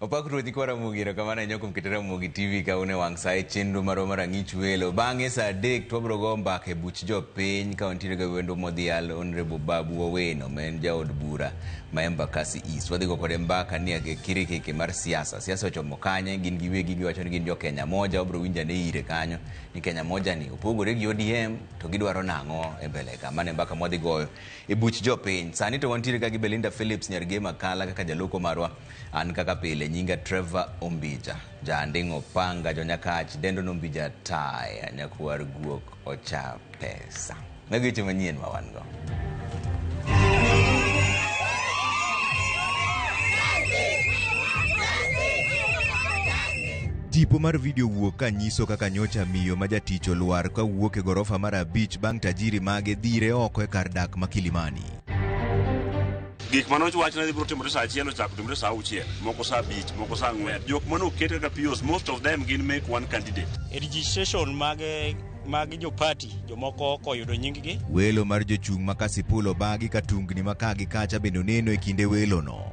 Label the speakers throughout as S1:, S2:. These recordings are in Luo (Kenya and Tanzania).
S1: Opak ruoth nyikwa Ramogi, erokamano ahinya kuom keto Ramogi TV ka un e wang' sa e chenro marwa mar Ang'ich Welo. Bang'e sa 3 to wabiro go mbaka e buch jopiny ka wantiere gi wendo modhial Honorable Babu Owino ma en jaod bura ma Embakasi East. Wadhi go kode mbaka ni e kirikiki mar siasa. Siasa ochomo kanye, gin giwegi giwacho ni gin jo Kenya Moja, wabiro winjo ane ire kanyo ni Kenya Moja ni opogore gi ODM to gidwaro nang'o e mbele ka. Mano e mbaka mwadhi goyo e buch jopiny. Sani to wantiere ka gi Belinda Phillips nyar Gema Kala kaka jaloko marwa. An kaka pile nyinga Trevor Ombija, jaanding' opanga jonyakach dendo nombija taya nyakwar guok ocha pesa. Mago weche manyien ma wan go. Tipo mar video wuok ka nyiso kaka nyocha miyo ma jatich olwar ka wuok e gorofa mar 5 bang' tajiri mage dhire oko e kar dak ma Kilimani.
S2: Gik mane owach ni biro timore saa 1 ochako timore saa 6, moko saa 5, moko saa 4. Jok mane oket kaka POs, most of them gin make one candidate.
S3: E registration mag jo party, jomoko ok oyudo nying-gi.
S1: Welo mar jochung' ma Kasipul obagi ka tungni ma ka gi kacha bende oneno e kinde welono.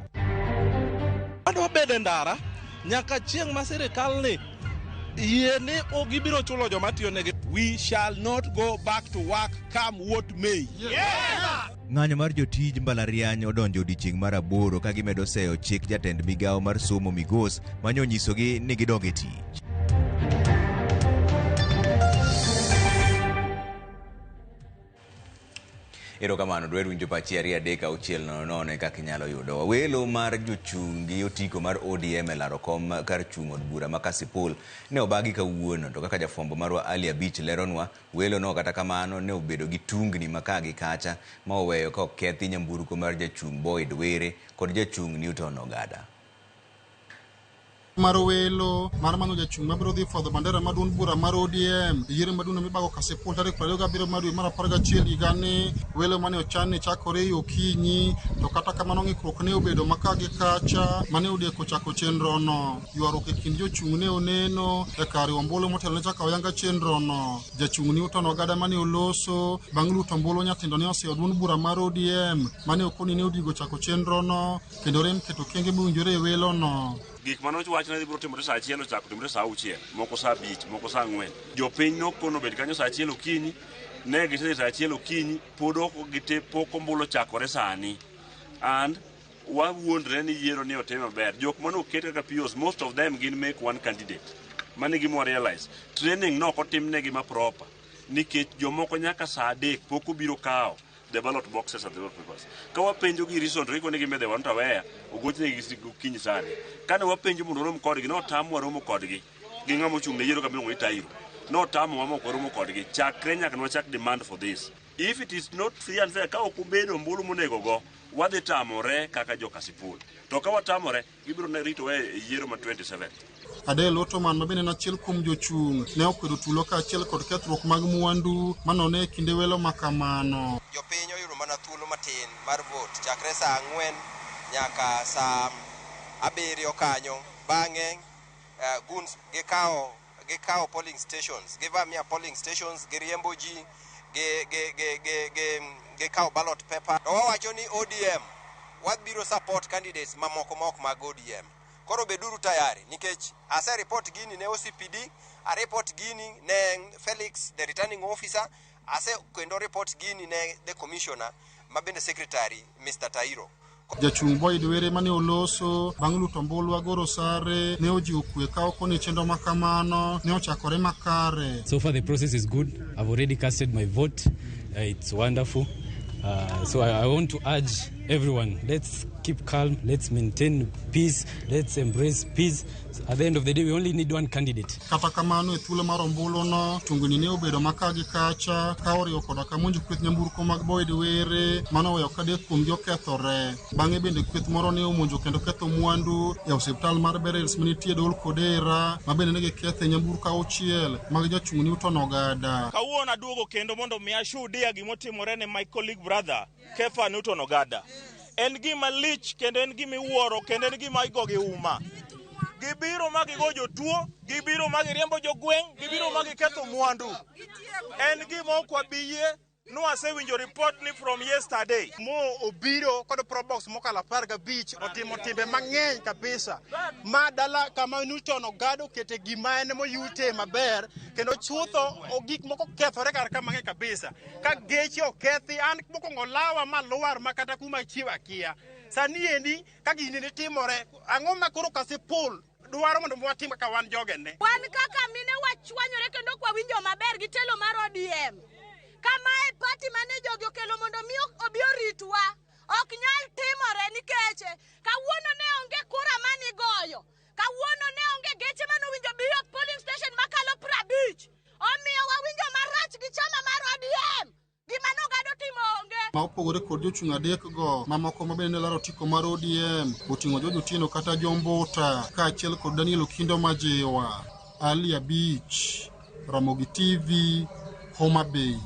S4: Wadwa bedo e ndara nyaka chieng' ma sirikal ni yie ni ok gibiro chulo joma tiyonegi. We shall not go back to work come what may.
S1: Yeah! Ng'anyo mar jotij mbalariany odonjo odiechieng' mar 8 ka gimedo seyo chik jatend migawo mar somo Migos mane onyisogi ni gidog e tich. Erokamano, dwer winjo pachi 2 3 6 0 0 e kaka inyalo yudowa. Welo mar jochung' gi otiko mar ODM e laro kom kar chung' od bura ma Kasipul ne obagi kawuono, to kaka jafwambo marwa Ali Abich leronwa, welo no kata kamano ne obedo gi tungni ma ka gi kacha ma oweyo ka okethi nyamburko mar jachung' Boyd Were kod jachung' Newton Ogada.
S5: Mar welo mar manyo jachung' mabiro dhi fwadho bandera mar duond bura mar ODM e yiero maduong' mibago Kasipul tarik 27 mar dwe mar 11 higani. Welo mane ochan ne chakore e okinyi, to kata kamano ng'ikruok ne obedo ma ka gi kacha mane odeko chako chenrono. Ywaruok e kind jochung' ne oneno e kar ombulu motelo ne chako oyanga chenrono. Jachung' Newton Ogada mane oloso bang' luto ombulu nyatindo ne oseyo duond bura mar ODM mane okoni ne odigo chako chenrono kendo rem keto kenge mowinjore e welono.
S2: Gik mane owach ni biro timore saa 1 ochako timore saa 6, moko saa 5, moko saa 4. Jopiny nokono obed kanyo saa 1 okinyi, ne gisedhi saa 1 okinyi, pod ok gite, pok ombulu ochakore sani. And wawuondre ni yiero ni otim maber. Jok mane oket kaka POs, most of them gin make one candidate. Mano e gima wa realize. Training ne ok otimnegi ma proper, nikech jomoko nyaka saa 3 pok obiro kawo the ballot boxes and the ballot papers. Ka wapenjo gi reason to gikone gi they were not aware, ogochne gi okinyi sani. Kane wapenjo mondo warom kodgi, notamwa romo kodgi gi ng'ama ochung' ne yiero kama iluongo ni Tairo. Notamowa ma ok waromo kodgi chakre nyaka ne wachak demand for this. If it is not free and fair, ka ok obedo ombulu monego go, wadhi tamore kaka jo Kasipul. To ka watamore, gibiro ne ritowa e yiero ma 27.
S5: Adel Ottoman ma bende en achiel kuom jochung' ne okwedo tulo kaachiel kod kethruok mag mwandu manone e kinde welo ma kamano.
S6: Jopiny oyudo mana thuolo matin mar vote chakre saa 4 nyaka saa 7 kanyo. Bang'e goons gikawo polling stations, givamia polling stations, giriembo ji, gikawo ballot paper. To wawacho ni ODM wabiro support candidates mamoko ma ok mag ODM. Koro beduru tayari nikech ase report gini ne OCPD, a report gini ne Felix the returning officer, ase kendo report gini ne the commissioner ma bende secretary Mr. Tairo.
S5: Jachung' Boyd Were mane oloso bang' luto ombulu Agoro Sare ne ojiwo kwe ka okoni chenro ma kamano ne ochakore makare.
S7: So far the process is good. I've already casted my vote. It's wonderful. So I want to urge everyone, let's keep calm, let's maintain peace, let's embrace peace. At the end of the day, we only need one candidate.
S5: Kata kamano e thuolo mar ombulu no, tungni ne obedo maka gi kacha ka oriwo koda ka monjo kweth nyamburko mag Boyd Were manoweyo ka adek kuomgi okethore. Bang'e bende kweth moro ne omonjo kendo ketho mwandu e osiptal mar Berels manitie Dol Kodera ma bende ne gikethe nyamburko auchiel mag jachung' Newton Ogada.
S8: Kawuono aduogo kendo mondo mi ashuhudia gimotimore ne my colleague brother Kefa Newton Ogada. En gima lich kendo en gima iwuoro kendo en gima igo gi uma. Gibiro ma gigo jotuo, gibiro ma giriembo jogweng', gibiro ma giketho mwandu. En gima ok wabi yie. Nwasewinjo report ni from yesterday.
S9: Mo obiro kod probox mokalo 15 otimo timbe mang'eny kabisa ma dala kama Newton Ogada okete gima en moyute maber kendo chutho gik moko kethore kar ka mang'eny kabisa ka geche okethi an mokwongo lawa malwar ma kata kuma achiew akia sani endi ka gini ne timore ang'o ma koro Kasipul dwaro mondo watim kaka wan jogene.
S10: Wan kaka mine wachwanyore kendo ok wawinjo maber gi telo mar ODM. Kamae party mane jogi okelo mondo mi obi oritwa ok nyal timore nikech kawuono ne onge kura manigoyo, kawuono ne onge geche manowinjo biyo polling station makalo 50. Omiyo wawinjo marach gi chama mar ODM. Gima Nogado timo onge.
S5: Ma opogore kod jochung' adek go mamoko ma bende ne laro otiko mar ODM oting'o George Otieno kata Jombuta kaachiel kod Daniel Okindo Majiwa. Ali Abich, Ramogi TV, Homa Bay.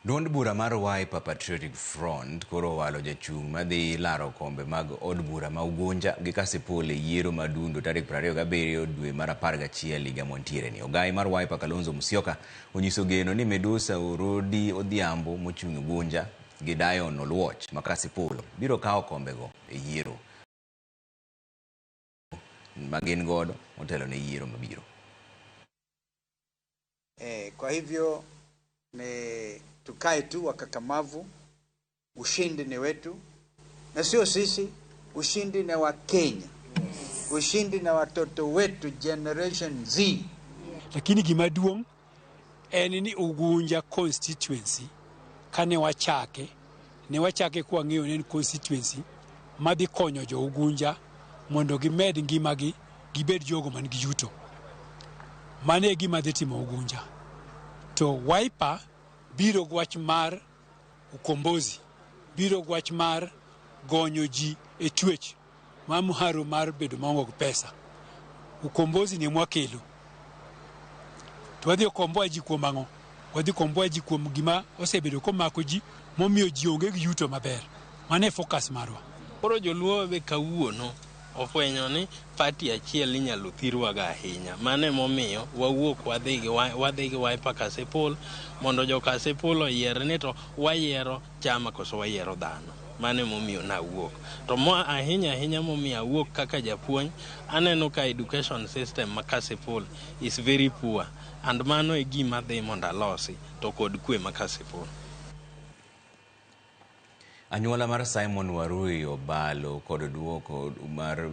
S1: Duond bura mar Wiper Patriotic Front koro owalo jachung' madhi laro kombe mag od bura ma Ugunja gi Kasipul e yiero madundo tarik 27 dwe mar 11 higa mwantiere ni. Ogai mar Wiper Kalonzo Musyoka onyiso geno ni Medusa Orodi Odhiambo mochung' Ugunja gi Dion Oluoch ma Kasipul biro kawo kombego e yiero ma gin godo motelo ne yiero mabiro.
S11: Kwa hivyo ni tukae tu wakakamavu, ushindi ni wetu, na sio sisi, ushindi ni wa Kenya, ushindi na watoto wetu Generation Z.
S12: Lakini gima duong' en ni Ugunja constituency kane wachake, ne wachake kwa ng'eyo ni en constituency madhi konyo jo Ugunja mondo gimed ngimagi gibed jogo man gi yuto. Mano e gima dhi timo Ugunja. To Wiper biro gi wach mar ukombozi, biro gi wach mar gonyo ji e twech ma mharo mar bedo maonge gi pesa. Ukombozi ni mwakelo. To wadhi komboa ji kuom ang'o? Wadhi komboa ji kuom gima osebedo komako ji momiyo ji onge gi yuto maber. Mano e focus marwa.
S13: Koro joluo be kawuono ofwenyo ni party achiel inyalo thirwaga ahinya. Mano emomiyo wawuok wadhi gi Wiper Kasipul mondo jo Kasipul oyier ni to wayiero chama koso wayiero dhano. Mano emomiyo nawuok. To mo ahinya ahinya momiyo awuok kaka japuonj, aneno ka education system ma Kasipul is very poor and mano e gima dhi mondo alosi to kod kwe ma Kasipul.
S1: Anyuola mar Simon Warui obalo kod duoko mar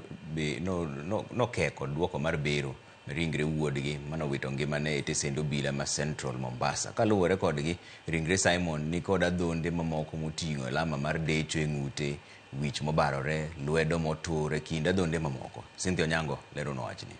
S1: nokeko duoko mar bero ringre wuodgi manowito ngimane e tesend obila ma Central Mombasa. Kaluwore kodgi, ringre Simon ni kod adhonde mamoko moting'o alama mar decho e ng'ute, wich mobarore, lwedo motur e kind adhonde mamoko. Cynthia Onyango leronwa wachni.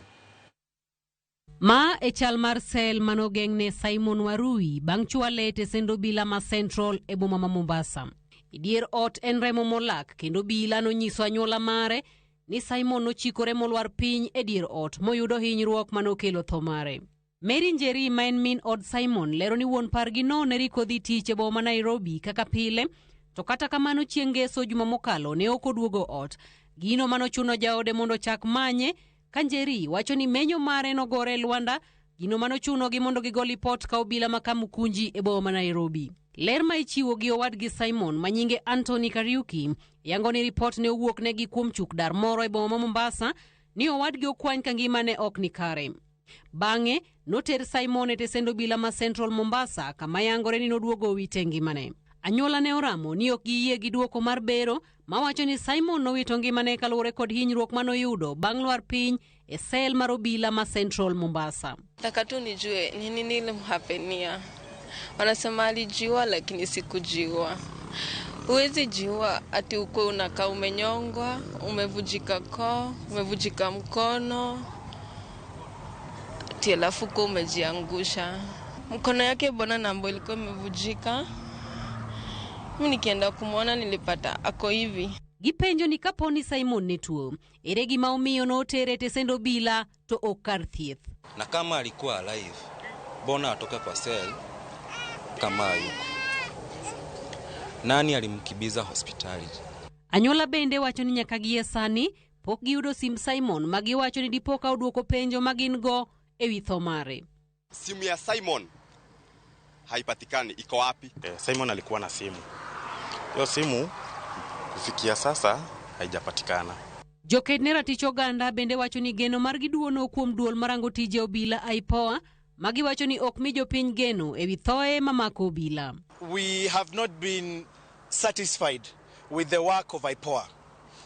S14: Ma e chal mar sel manogeng'ne Simon Warui bang' chwale e tesend obila ma Central e boma ma Mombasa. E dier ot en remo molak kendo obila nonyiso anyuola mare ni Simon nochikore molwar piny e dier ot moyudo hinyruok manokelo tho mare. Mary Njeri ma en min od Simon lero ni wuon pargi no ne riko dhi tich e boma ma Nairobi kaka pile, to kata kamano chieng' ngeso juma mokalo ne ok oduogo ot. Gino manochuno jaode mondo chak manye, ka Njeri wacho ni menyo mare nogore e lwanda, gino manochunogi mondo gigo lipot ka obila ma Kamukunji e boma ma Nairobi. Ler ma ichiwo gi owadgi Simon ma nyinge Anthony Kariuki yango ni ripot ne owuok negi kuom chuk dar moro e boma ma Mombasa ni owadgi okwany ka ngimane ok ni kare. Bang'e noter Simon e tesend obila ma Central Mombasa kama yangore ni noduogo owite ngimane. Anyuola ne oramo ni ok giyie gi duoko mar bero mawacho ni Simon nowito ngimane kaluwore kod hinyruok manoyudo bang' lwar piny e sel mar obila ma Central Mombasa.
S15: Nataka tu nijue ni nini ilimhapenia. Wanasema alijiua lakini sikujiua. Huwezi jiua ati uko unakaa umenyongwa, umevujika koo, umevujika mkono, ati alafu uko umejiangusha. Mkono yake bona nambo ilikuwa imevujika. Mimi nikienda kumwona nilipata ako hivi.
S14: Gipenjo ni kapo ni Simon ne tuo, ere gima omiyo notere e tesend obila to ok kar thieth?
S16: Na kama alikuwa alive, mbona atoke kwa cell kama hayuko? Nani alimkimbiza hospitali?
S14: Anyuola bende wacho ni nyaka gie sani pok giyudo simb Simon ma giwacho ni dipo ka oduoko penjo ma gin go e wi tho mare.
S17: Simu ya Simon haipatikani, iko wapi?
S18: Simon alikuwa na simu. Hiyo simu kufikia sasa haijapatikana.
S14: Joked ne ratich oganda bende wacho ni geno margi duono kuom duol marango tije obila IPOA ma giwacho ni ok mi jopiny geno e wi thoe mamako obila.
S19: We have not been satisfied with the work of IPOA.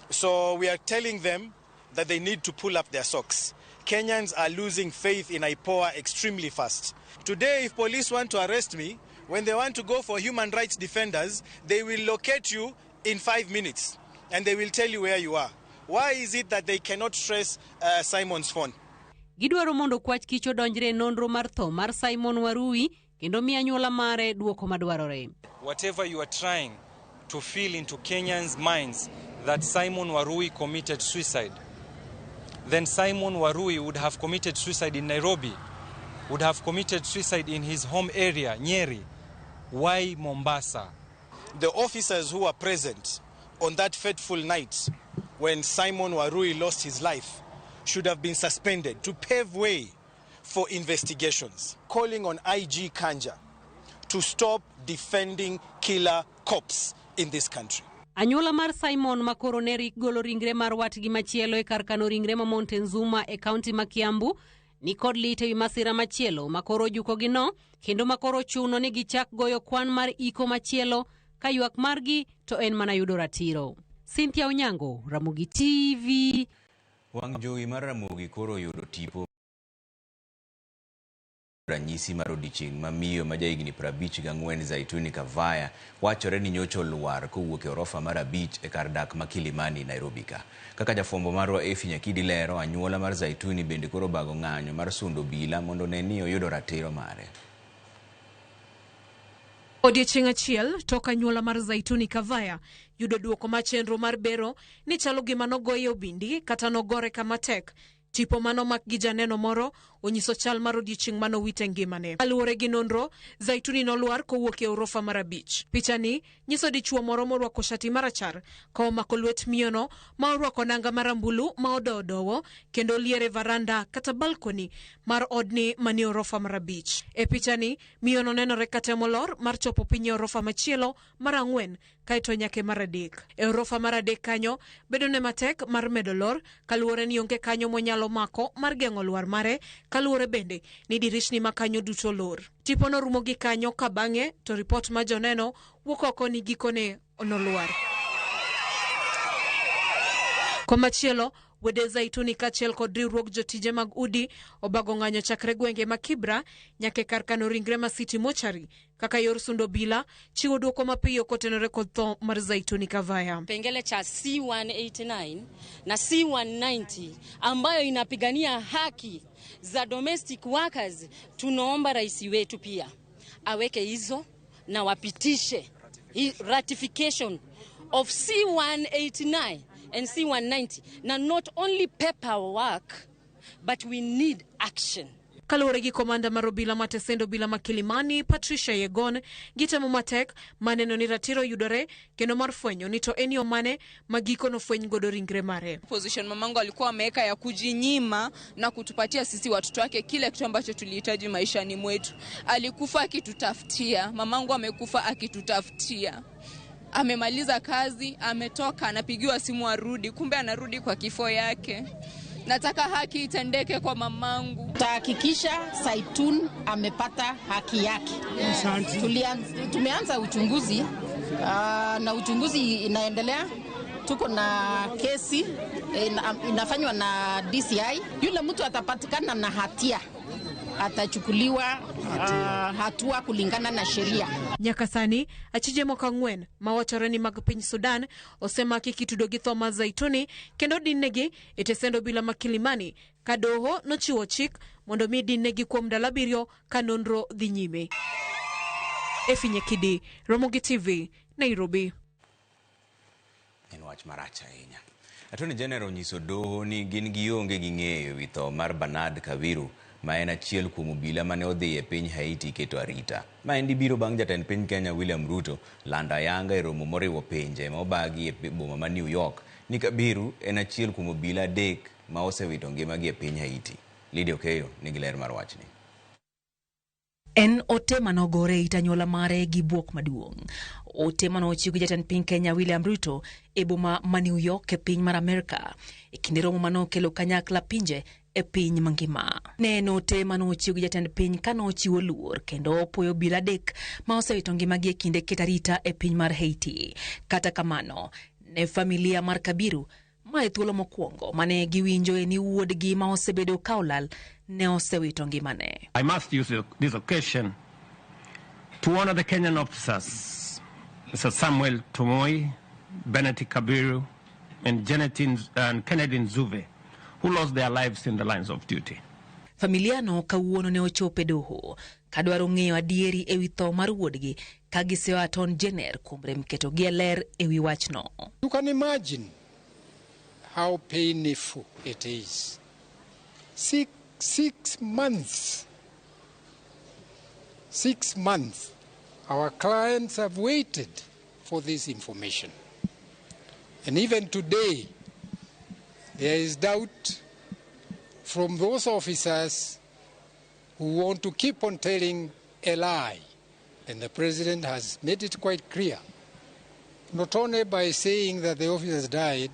S19: So we are telling them that they need to pull up their socks. Kenyans are losing faith in IPOA extremely fast. Today, if police want to arrest me, when they want to go for human rights defenders, they will locate you in 5 minutes and they will tell you where you are. Why is it that they cannot trace Simon's phone?
S14: Gidwaro mondo kwach kich odonjre e nonro mar tho mar Simon Warui kendo mi anyuola mare duoko madwarore.
S20: Whatever you are trying to fill into Kenyans' minds that Simon Warui committed suicide, then Simon Warui would have committed suicide in Nairobi, would have committed suicide in his home area, Nyeri. Why Mombasa?
S19: The officers who were present on that fateful night when Simon Warui lost his life should have been suspended to pave way for investigations. Calling on IG Kanja to stop defending killer cops in this country.
S14: Anyuola mar Simon makoro ne rik golo ringre mar watgi machielo e kar kano ringre ma Montezuma e kaunti ma Kiambu ni kod lit ewi masira machielo makoro ojukogi no kendo makoro chuno ni gichak goyo kwan mar iko machielo ka ywak margi to en mana yudo ratiro. Cynthia Onyango, Ramogi TV.
S1: Wang' jowi mar Ramogi koro oyudo tipo ranyisi mar odiechieng' ma miyo ma jahigni 54 Zaituni Kavaya wachore ni nyocha olwar kowuok e orofa mar 5 e kar dak ma Kilimani, Nairobi ka. Kaka jafwambo marwa Efi Nyakidi lero, anyuola mar Zaituni bende koro obago ng'anyo mar sundo obila mondo one ni oyudo ratiro mare.
S21: Odiechieng' achiel tok anyuola mar Zaituni Kavaya yudo duoko ma chenro mar bero ni chalo gima nogoye obindi kata nogore kama tek. Tipo manomak gi janeno moro onyiso chal mar odiechieng' manowite ngimane. Kaluwore gi nonro, Zaituni nolwar kowuok e orofa mar 5. Pichani nyiso dichuo moro morwako shati marachar ka omako lwet miyono ma orwako nanga marambulu ma odowo dowo kendo oliere varanda kata balkoni mar odni manie orofa mar 5. E pichani, miyono nenore ka temo lor mar chopo piny e orofa machielo mar 4 kaeto nyaka mar 3. E orofa mar 3 kanyo, bedone matek mar medo lor kaluwore ni onge kanyo monyalo mako mar geng'o lwar mare, kaluwore bende ni dirishni ma kanyo duto lor. Tipo norumo gi kanyo ka bang'e to ripot ma joneno wuok oko ni gikone nolwar. Komachielo, wede Zaituni kaachiel kod riwruog jotije mag udi obago ng'anyo chakre gwenge ma Kibra nyaka e kar kano ringre ma City Mortuary kaka yor sundo obila chiwo duoko mapiyo kotenore kod tho mar Zaituni Kavaya.
S22: Kipengele cha C189 na C190 ambayo inapigania haki za domestic workers, tunaomba rais wetu pia aweke hizo na wapitishe ratification of C189 and C190, na not only paperwork but we need action.
S21: Kaluwore gi komanda mar obila ma tesend obila ma Kilimani, Patricia Yegon, gitemo matek maneno ni ratiro yudore kendo mar fwenyo ni to en yo mane ma giko nofweny godo ringre mare.
S23: Position mamangu alikuwa ameweka ya kujinyima na kutupatia sisi watoto wake kile kitu ambacho tulihitaji maishani mwetu. Alikufa akitutafutia, mamangu amekufa akitutafutia. Amemaliza kazi, ametoka, anapigiwa simu arudi, kumbe anarudi kwa kifo yake. Nataka haki itendeke kwa mamangu.
S24: Tutahakikisha Zaitun amepata haki yake. Tumeanza uchunguzi na uchunguzi inaendelea. Tuko na kesi inafanywa na DCI. Yule mtu atapatikana na hatia atachukuliwa hatua kulingana na sheria.
S21: Nyaka sani, achije moko 4 mawachore ni mag piny Sudan osemaki kitudo gi tho mar Zaituni kendo dinnegi e tesend obila ma Kilimani ka doho nochiwo chik mondo mi dinnegi kuom ndalo 7 ka nonro dhi nyime. Efi Nyakidi, Ramogi TV, Nairobi.
S1: En wach marach ahinya. Attorney General onyiso doho ni gin gionge gi ng'eyo ewi tho mar Bernard Kawiru ma en achiel kuom obila mane odhi e piny Haiti keto arita. Maendi biro bang' jatend piny Kenya William Ruto lando ayanga e romo moriwo pinje ma obagi e boma ma New York ni Kabiru en achiel kuom obila 3 ma osewito ngimagi e piny Haiti. Lydia Okeyo nigi ler mar wachni.
S2: En ote manogore e it anyuola mare gi bwok maduong'. Ote manochiw gi jatend piny Kenya William Ruto e boma ma New York e piny mar Amerka e kinde romo manokelo kanyakla pinje e piny mangima. Ne en ote manochiw gi jatend piny kanochiwo luor kendo opuoyo obila 3 ma osewito ngimagi e kinde keto arita e piny mar Haiti. Kata kamano, ne familia mar Kabiru ma e thuolo mokwongo mane giwinjoe ni wuodgi ma osebedo ka olal ne osewito ngimane.
S3: I must use this occasion to honor the Kenyan officers, Mr. Samuel Tomoi, Bennett Kabiru, and Kennedy Nzuve, who lost their lives in the lines of duty.
S2: Familia no kawuono ne ochopo e doho kadwaro ng'eyo adieri ewi tho mar wuodgi ka giseyo Attorney General kuom rem ketogi e ler ewi wachno.
S4: You can imagine how painful it is. 6 months. 6 months. Our clients have waited for this information. And even today, there is doubt from those officers who want to keep on telling a lie. And the president has made it quite clear, not only by saying that the officers died,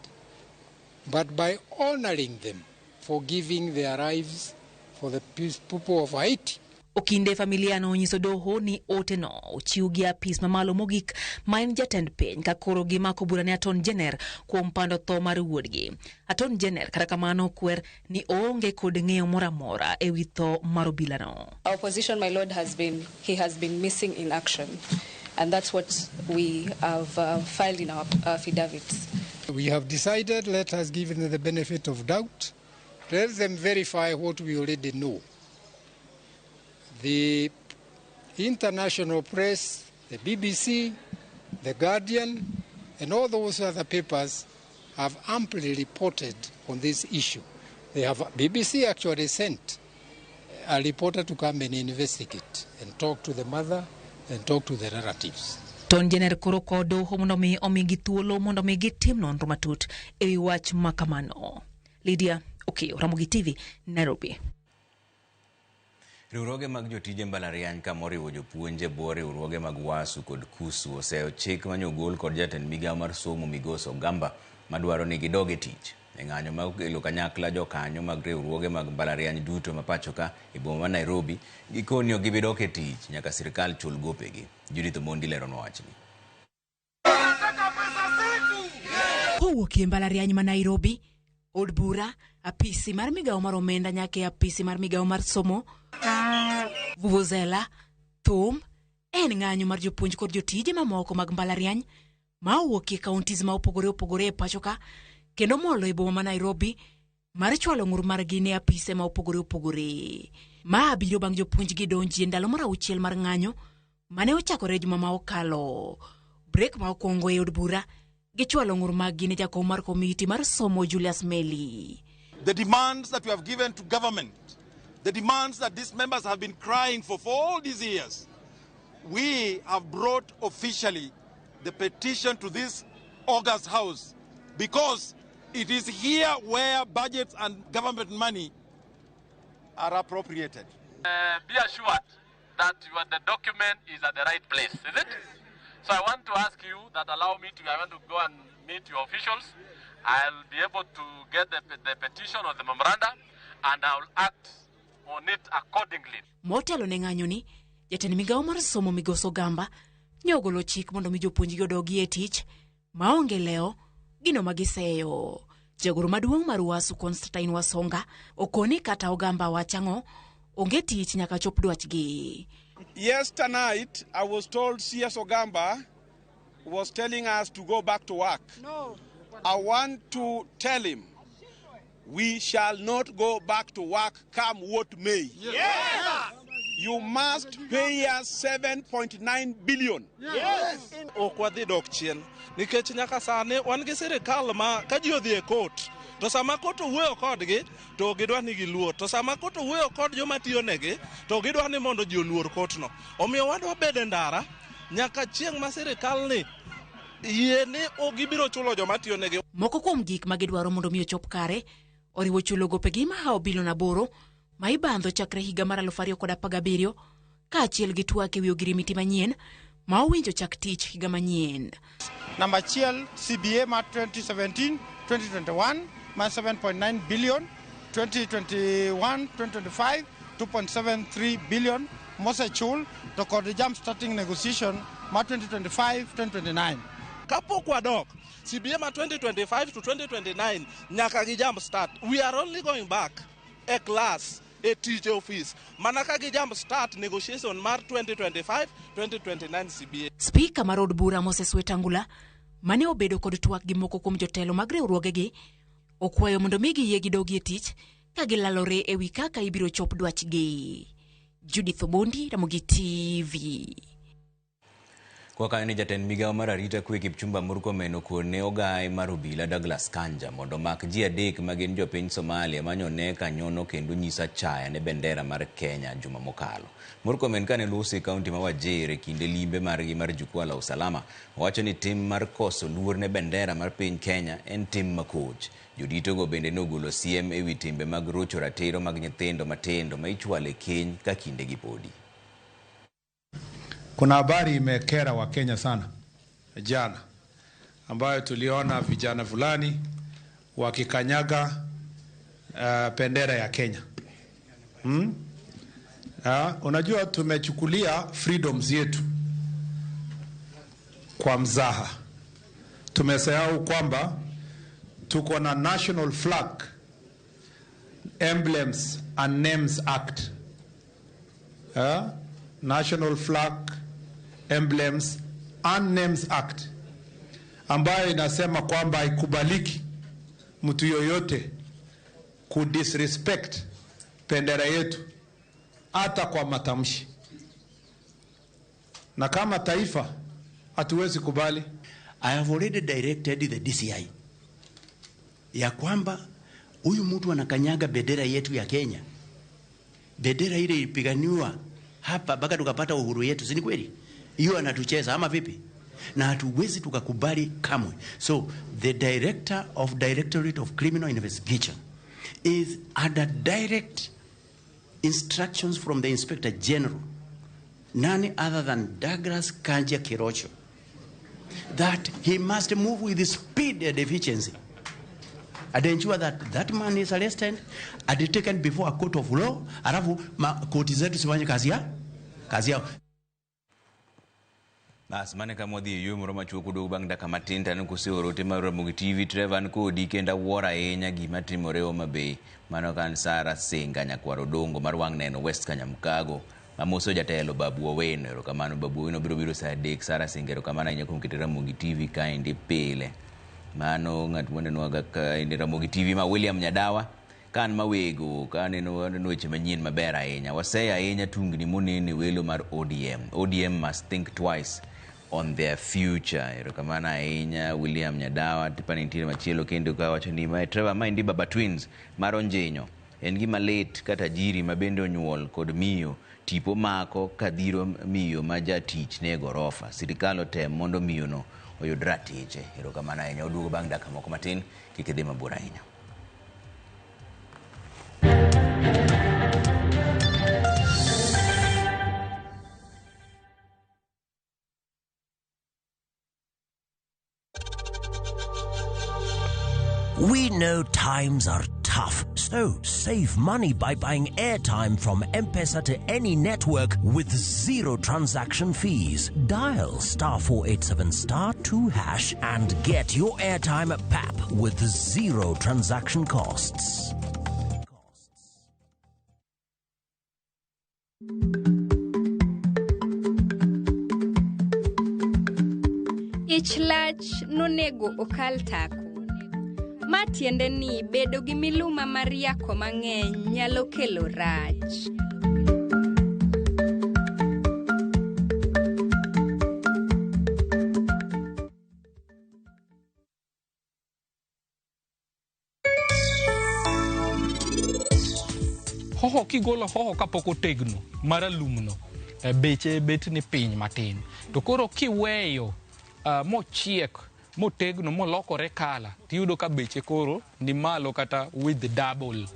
S4: but by honoring them for giving their lives for the people of Haiti.
S2: Okinde familia no onyiso doho ni ote no ochiw gi apis mamalo mogik ma en jatend piny ka koro gimako bura ne Attorney General kuom pando tho mar wuodgi. Attorney General kata kamano kwer ni oonge kod ng'eyo moro amora ewi tho mar obilano.
S6: Our position, my lord, has been he has been missing in action, and that's what we have filed in our affidavits.
S4: We have decided let us give them the benefit of doubt. Let them verify what we already know. The international press, the BBC, the Guardian, and all those other papers have amply reported on this issue. They have, BBC actually sent a reporter to come and investigate and talk to the mother and talk to the relatives.
S2: Attorney General koro kwayo doho mondo mi omigi thuolo mondo mi gitim nonro matut ewi wach makamano. Lydia Okeyo, Ramogi TV, Nairobi.
S1: Riwruoge mag jotije mbalariany ka moriwo jopuonj e bwo riwruoge mag WASU kod KUSU oseyo chik manyogol kod jatend migawo mar somo Migosi Ogamba madwaro ni gidog e tich. E ng'anyo ma okelo kanyakla jokanyo mag riwruoge mag mbalariany duto ma pacho ka e boma ma Nairobi gikoni ok gibi dok e tich nyaka sirikal chul gopegi. Judith Omondi leronwa wachni.
S25: Kowuok e mbalariany ma Nairobi, od bura, apisi mar migawo mar omenda nyaka e apisi mar migawo mar somo, vuvuzela, thum, en ng'anyo mar jopuonj kod jotije mamoko mag mbalariany ma owuok e counties ma opogore opogore e pacho ka kendo molo e boma ma Nairobi mar chwalo ng'ur margi ne apise ma opogore opogore. Ma biro bang' jopuonj gi donji e ndalo mar 6 mar ng'anyo mane ochakore juma ma okalo. Brek ma okwongo e od bura gichwalo ng'ur maggi ne jakom mar komiti mar somo Julius Meli.
S26: The demands that we have given to government, the demands that these members have been crying for all these years, we have brought officially the petition to this August House because it is here where budgets and government money are appropriated.
S27: Be assured that the document is at the right place, is it? So I want to ask you that allow me to, I want to go and meet your officials. I'll be able to get the petition or the memorandum and I'll act on it accordingly.
S25: Motelo ne ng'anyoni, jatend migawo mar somo Migosi Ogamba ne ogolo chik mondo mi jopuonjgi odogi e tich maonge lewo gino magiseyo. Jagoro maduong' mar UASU Constantine Wasonga okoni kata Ogamba wachang'o onge tich nyaka chop dwachgi.
S5: Yesternight, I was told CS Ogamba was telling us to go back to work.
S7: No.
S5: I want to tell him we shall not go back to work come what may.
S7: Yes.
S5: You must pay us 7.9 billion.
S7: Yes.
S8: Ok wadhi dok chien nikech nyaka sani wan gi sirikal ma ka ji odhi e kot to sama kot owuoyo kodgi to gidwa ni giluor, to sama kot owuoyo kod joma tiyo negi to gidwa ni mondo ji oluor kotno. Omiyo wadwa bedo e ndara nyaka chieng' ma sirikal ni yie ni gibiro chulo joma tiyo negi.
S25: Moko kuom gik ma gidwaro mondo mi ochop kare oriwo chulo gopegi mahawo bilion 8 ma ibandho chakre higa mar 2017 kaachiel gi twak ewi ogirimiti manyien ma owinjo chak tich higa manyien.
S7: Namba achiel, CBA mar 2017-2021 mar 7.9 billion, 2021-2025 2.73 billion mosechul to kod jump starting negotiation mar 2025-2029.
S8: Kapok wadok CBA ma 2025 to 2029 nyaka gi jump start. We are only going back e class e tich e office mana ka gi jump start negotiation mar 2025-2029 CBA.
S25: Spika mar od bura Moses Wetangula mane obedo kod twak gi moko kuom jotelo mag riwruogegi okwayo mondo mi giyie gidogi e tich ka gilalore ewi kaka ibiro chop dwachgi. Judith Obondi, Ramogi TV.
S1: Kwa kanyo ni jatend migawo mar arita kwe Kipchumba Murkomen okone ogaye mar obila Douglas Kanja mondo mak ji 3 ma gin jopiny Somalia manyone kanyono kendo nyiso achaya ne bendera mar Kenya juma mokalo. Murkomen kane loso e kaunti ma Wajir e kinde limbe margi mar jukwaa la usalama, owacho ni tim mar koso luor ne bendera mar piny Kenya en tim makoch. Joditogo bende nogolo siem ewi timbe mag rocho ratiro mag nyithindo matindo ma ichwalo e keny ka kindegi podi.
S9: Kuna habari imekera wa Kenya sana jana, ambayo tuliona vijana fulani wakikanyaga bendera ya Kenya. Unajua tumechukulia freedoms yetu kwa mzaha. Tumesahau kwamba tuko na National Flag, Emblems and Names Act. National Flag, Emblems and Names Act ambayo inasema kwamba haikubaliki mtu yoyote kudisrespect bendera yetu hata kwa matamshi. Na kama taifa hatuwezi kubali.
S10: I have already directed the DCI ya kwamba huyu mtu anakanyaga bendera yetu ya Kenya. Bendera ile ilipiganiwa hapa mpaka tukapata uhuru yetu, si ni kweli? Hiyo anatucheza ama vipi? Na hatuwezi tukakubali kamwe. So the director of Directorate of Criminal Investigation is under direct instructions from the Inspector General, none other than Douglas Kanja Kirocho, that he must move with speed and efficiency and ensure that that man is arrested and taken before a court of law. Alafu koti zetu zifanye kazi yao.
S1: Bas mane kama wadhi e yo moro machuok uduogo bang' dakika matin to aneno koseoro ote mar Ramogi TV. Trevor an kodi kendo awuoro ahinya gima timore Homa Bay. Mano ka an Sara Singa nyakwar Odongo mar wang' neno West Kanyamkago. Amoso jatelo Babu Owino, erokamano Babu Owino biro biro saa 3. Sara Singa erokamano ahinya kuom keto Ramogi TV kaendi pile. Mano ng'at mwanenowaga kaendi Ramogi TV ma William Nyadawa. Ka an mawego, ka aneno weche manyien maber ahinya. Waseyo ahinya tungni monene welo mar ODM. ODM must think twice on their future. Erokamano ahinya William Nyadawa. Tipani nitiere machielo kendo ka wacho ni mae Trevor maendi Baba Twins mar Onjenyo. En gima lit ka tajiri ma bende onyuol kod miyo tipo mako kadhiro miyo ma jatich ne gorofa. Sirikal otem mondo miyo no oyud ratiche. Erokamano ahinya. Oduogo bang' dakika moko matin, kik idhi mabor ahinya.
S11: We know times are tough, so save money by buying airtime from M-Pesa to any network with zero transaction fees. Dial *487*2# and get your airtime at PAP with zero transaction costs.
S12: lach nonego okal tako. Ma tiende ni bedo gi miluma mar yako mang'eny nyalo kelo rach.
S13: Hoho kigolo hoho kapok otegno maralumno, beche bet ni piny matin. To koro kiweyo mochiek motegno molokore kala, tiyudo ka beche koro ni malo kata with double.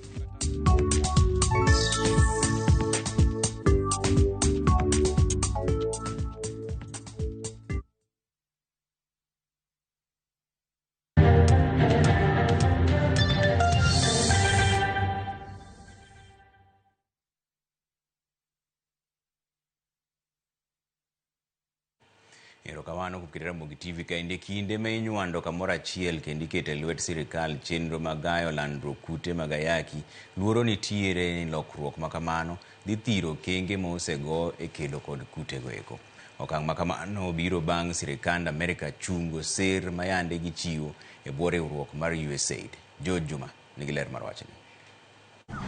S1: Erokamano kuom keto Ramogi TV kaendi kinde ma inywando kamoro achiel kendo iketo e lwet sirikal chenro mag gayo landruok kute mag ayaki, luoro nitiere ni lokruok ma kamano dhi thiro okenge ma osego e kedo kod kutego eko. Okang' ma kamano biro bang' sirikand Amerika chungo ser ma yande gichiwo e bwo riwruok mar USAID. George Juma nigi ler mar wachni.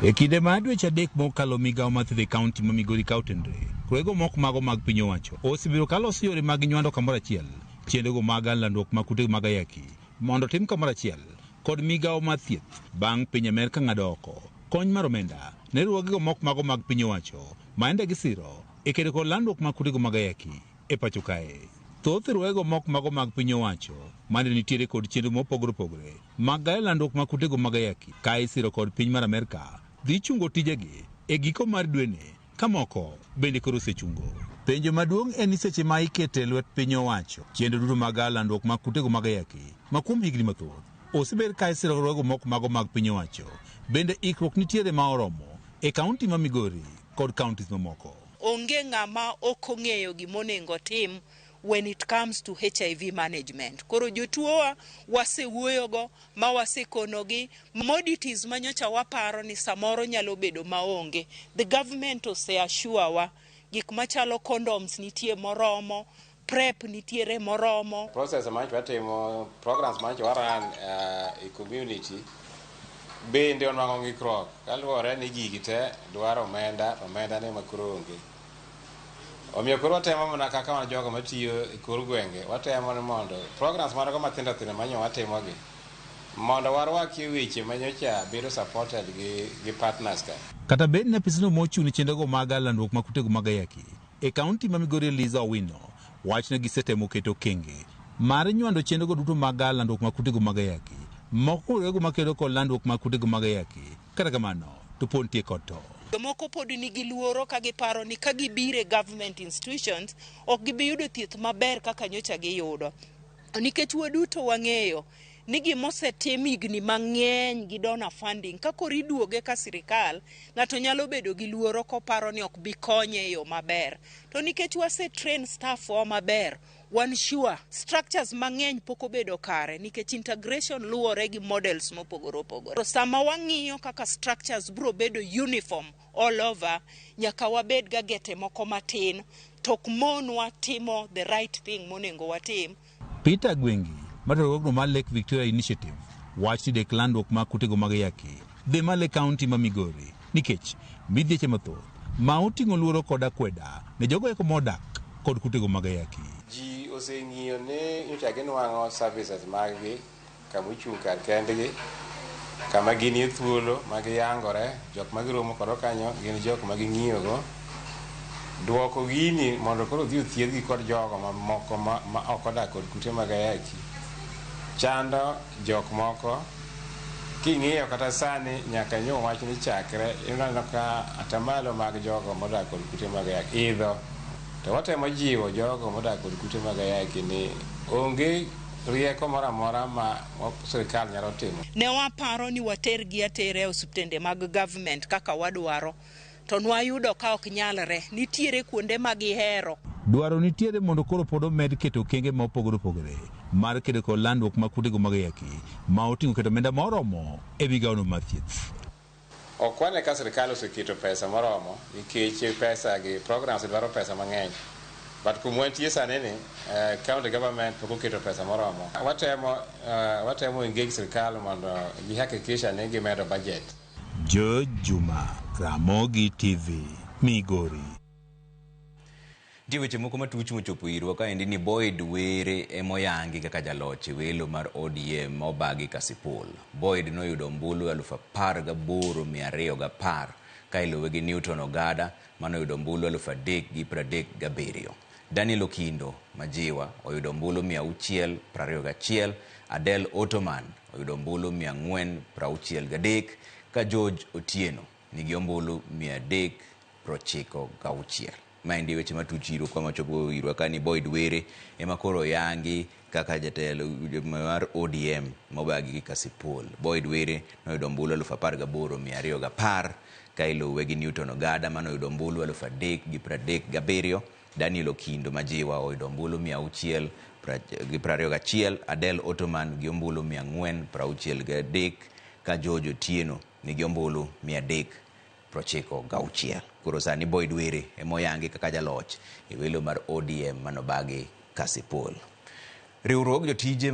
S15: E kinde mar dweche 3 mokalo, migawo mar thieth e kaunti ma Migori ka otenre, kwego moko mago mag piny owacho osebedo ka loso yore mag nywando kamoro achiel chenrogo mag landruok mag kute mag ayaki mondo otim kamoro achiel kod migawo mar thieth bang' piny Amerka ng'ado oko kony mar omenda ne riwruogego moko mago mag piny owacho ma ende gisiro e kedo kod landruok mag kutego mag ayaki e pacho kae. Thoth riwruogego moko mago mag piny owacho mane nitiere kod chenro mopogore opogore mag gayo landruok mag kutego mag ayaki ka isiro kod piny mar Amerka dhi chungo tijegi e giko mar dweni ka moko bende koro osechungo. Penjo maduong' en ni seche ma ikete lwet piny owacho chenro duto mag gayo landruok mag kutego mag ayaki ma kuom higni mathoth osebed ka isiro riwruogego moko mago mag piny owacho, bende ikruok nitiere ma oromo e kaunti ma Migori kod counties mamoko.
S19: Onge ng'ama ok ong'eyo gima onego otim when it comes to HIV management. Koro jotuowa wasewuoyogo ma wasekonogi commodities manyocha waparo ni samoro nyalo bedo maonge. The government ose assure wa gik machalo condoms nitie moromo, PrEP nitiere moromo.
S16: Process mancho watimo, programs mancho waran e community bende onwang'o ng'ikruok kaluwore ni gigi te dwaro omenda, omenda ne makoro onge. Omiyo koro watemo mana kaka wan jogo matiyo e kor gwenge, watemo ni mondo programs manago matindo tindo manyo watimogi mondo warwakie weche manyocha bedo supported gi partners ka.
S15: Kata bed ni apisno mochung' ne chenrogo mag landruok mag kutego mag ayaki e kaunti ma Migori Eliza Owino wacho ni gisetemo keto okenge mar nywando chenrogo duto mag landruok mag kutego mag ayaki moko kuom riwruoge makedo kod landruok mag kutego mag ayaki. Kata kamano to pod nitie kod to.
S19: Jomoko pod nigi luoro ka giparo ni ka gibiro e government institutions ok gibi yudo thieth maber kaka nyocha giyudo. Nikech waduto wang'eyo ni gimosetim higni mang'eny gi donor funding ka koro iduoge ka sirikal, ng'ato nyalo bedo gi luoro koparo ni ok bi konye e yo maber. To nikech wase train staff wa maber, wan sure structures mang'eny pok obedo kare nikech integration luwore gi models mopogore opogore. Sama wang'iyo kaka structures biro bedo uniform all over, nyaka wabed ga gete moko matin to ok monwa timo the right thing monego watim.
S15: Peter Gwengi mar riwruogno mar Lake Victoria Initiative wacho ni dek landruok mag kutego mag ayaki dhi malo e kaunti ma Migori nikech midhieche mathoth ma oting'o luoro kod akweda ne jogo eko modak kod kutego mag ayaki.
S16: Ji oseng'iyo ni nyocha ginwang'o services mag-gi kama ochung' kar kendgi, kama ginie thuolo ma giyangore, jok ma giromo kodo kanyo gin jok ma ging'iyogo. Duoko gini mondo koro odhi othiedhgi kod jogo mamoko ma ok odak kod kute mag ayaki chando jok moko. King'iyo kata sani nyaka nyo wach ni chakre ineno ka atamalo mag jogo modak kod kute mag ayaki idho. To watemo jiwo jogo modak kod kute mag ayaki ni onge rieko moro amora ma sirikal nyalo timo.
S19: Ne waparo ni watergi atera e osiptende mag government kaka wadwaro, to nwayudo ka ok nyalre. Nitiere kuonde ma gihero.
S15: Dwaro nitiere mondo koro pod omed keto okenge ma opogore opogore mar kedo kod landruok mag kutego mag ayaki ma oting'o keto omenda moromo e migawono mar thieth.
S16: Ok wane ka sirikal oseketo pesa moromo nikech pesa gi programs dwaro pesa mang'eny. But kuma wantie sani ni, county government pok oketo pesa moromo. Watemo engage sirkal mondo gihakikisha ni gimedo budget.
S15: George Juma, Ramogi TV, Migori.
S1: Nitie weche moko matuch mochopo irwa kaendi ni Boyd Were emoyangi kaka jaloch e welo mar ODM mobagi Kasipul. Boyd noyudo ombulu 18,210 ka iluwe gi Newton Ogada manoyudo ombulu 3,037. Daniel Okindo Majiwa oyudo ombulu 621, Adel Ottoman oyudo ombulu 463 ka George Otieno nigi ombulu 396. Maendi weche matuch irwa kwa machopo irwa ka ni Boyd Were ema koro oyangi kaka jatelo mar ODM mobagi gi Kasipul. Boyd Were noyudo ombulu 18,210 ka iluwe gi Newton Ogada manoyudo ombulu 3,037, Daniel Okindo Majiwa oyudo ombulu 621, Adel Ottoman gi ombulu 463 ka George Otieno nigi ombulu 396. Koro sani Boyd Were emoyangi kaka jaloch e welo mar ODM manobagi Kasipul. Riwruog jotije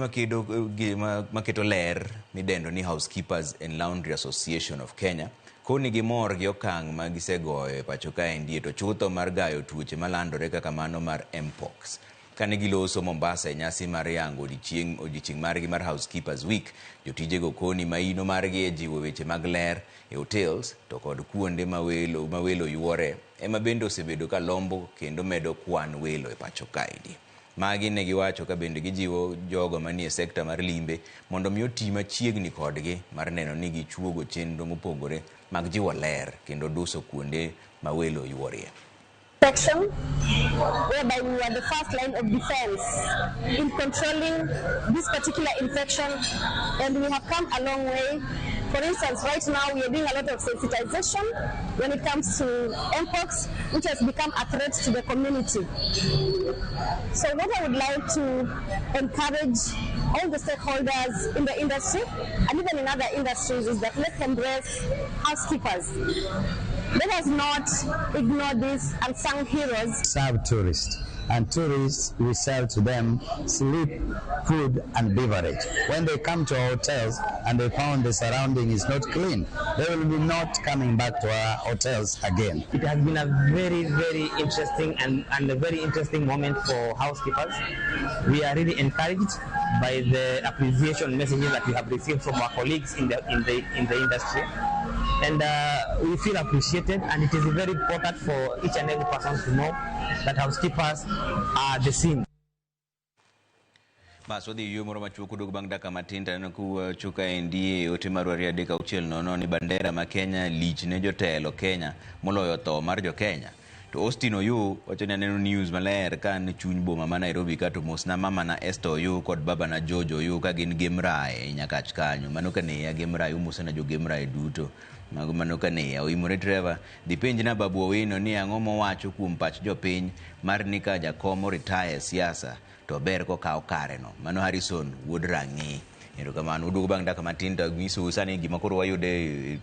S1: maketo ler midendo ni Housekeepers and Laundry Association of Kenya koni gimor gi okang' ma gisegoyo e pacho kaendi to chutho mar gayo tuoche malandore kaka mano mar Mpox. Kane giloso Mombasa e nyasi mar yango odiechieng' margi mar Housekeepers Week, jotijego koni maino margi e jiwo weche mag ler e hotels to kod kuonde ma welo yuore ema bende osebedo ka lombo kendo medo kwan welo e pacho kaendi. Magi ne giwacho ka bende gijiwo jogo manie sekta mar limbe mondo mi oti machiegni kodgi mar neno ni gichuogo chenro mopogore mag jiwo ler kendo duso kuonde ma welo yuorie.
S14: Section, whereby we were the first line of defense in controlling this particular infection, and we have come a long way. For instance, right now we are doing a lot of sensitization when it comes to Mpox, which has become a threat to the community. So what I would like to encourage all the stakeholders in the industry and even in other industries is that let's embrace housekeepers. Let us not ignore these unsung heroes.
S17: Serve tourists, and tourists, we serve to them sleep, food and beverage. When they come to our hotels and they found the surrounding is not clean, they will be not coming back to our hotels again.
S19: It has been a very, very interesting and a very interesting moment for housekeepers. We are really encouraged by the appreciation messages that we have received from our colleagues in the industry. And we feel appreciated, and it is very important for each and every person to know that housekeepers are the same.
S1: Bas wadhi yo moro machuok odog bang' dakika matin to aneno kuwacho kaendi e ote marwa 23600 ni bandera ma Kenya lich ne jotelo Kenya moloyo tho mar jo Kenya. To Austin Oyu wacho ni aneno news maler ka an chuny boma ma Nairobi ka to mosna mama na Esther Oyu kod baba na George Oyu ka gin Gemrae e Nyakach kanyo. Mano kaneya Gemrae, umosana jo Gemrae duto. Mago mano kaneya. Oimore Trevor, dhi penjna Babu Owino ni ang'o mowacho kuom pach jopiny mar ni ka jakom oritaya e siasa to ber kokawo kareno. Mano Harrison wuod Rang'i. Erokamano. Uduogo bang' dakika matin to anyisou sani gima koro wayudo e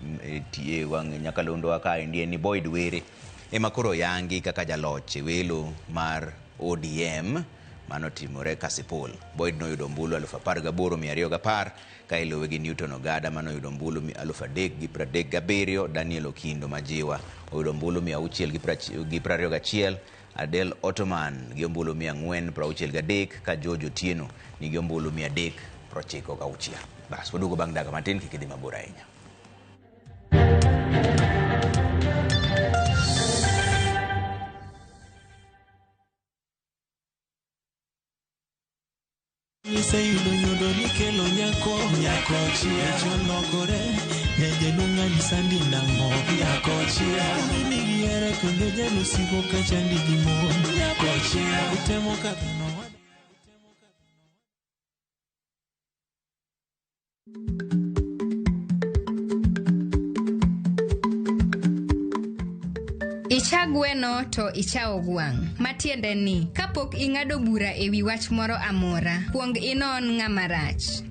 S1: wang' nyakalondo kaendi en ni Boyd Were ema koro oyangi kaka jaloch e welo mar ODM manotimore Kasipul. Boyd noyudo ombulu 18,210 ka iluwe gi Newton Ogada manoyudo ombulu 3,037, Daniel Okindo Majiwa oyudo ombulu 621, Adel Ottoman gi ombulu 463 ka George Otieno nigi ombulu 396. Bas, waduogo bang' dakika matin, kik idhi mabor ahinya.
S18: Iseyudo nyodo nikelo nyako, nyako chia cholokore, nyajaluong' anyisa ni nang'o, nyako chia nigi hera kendo jalusigo kachandi gi mon, nyako chia utemo kadho no.
S12: Icha gweno to ichawo gwang'. Matiende ni, kapok ing'ado bura e wi wach moro amora, kuong inon ng'ama rach.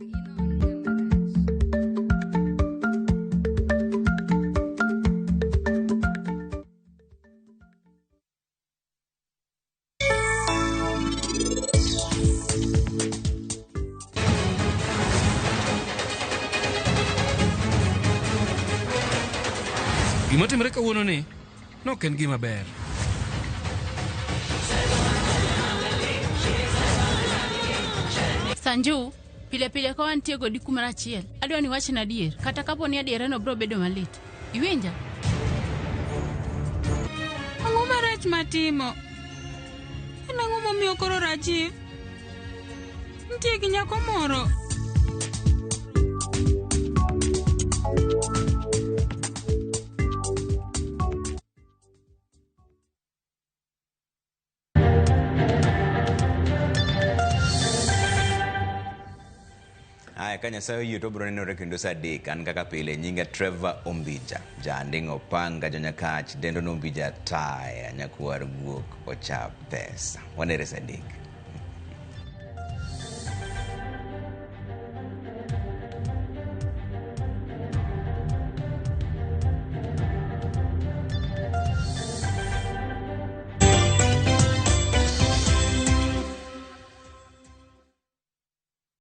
S3: Gima timore kawuono ni nok en gima ber.
S6: Sanju, pile pile ka wantie kodi kumoro achiel, adwa ni iwachna adier, kata kapo ni adierano biro bedo malit. Iwinja?
S20: Ang'o marach matimo? En ang'o momiyo koro Rajiv nitie gi nyako moro?
S1: Aya, ka Nyasaye oyie to wabiro nenore kendo saa 3. An kaka pile, nyinga Trevor Ombija, Janding' Opanga, Jonyakach, Dendo Nombija Taya, Nyakwar Guok, Ocha Pesa. Wanere saa 3.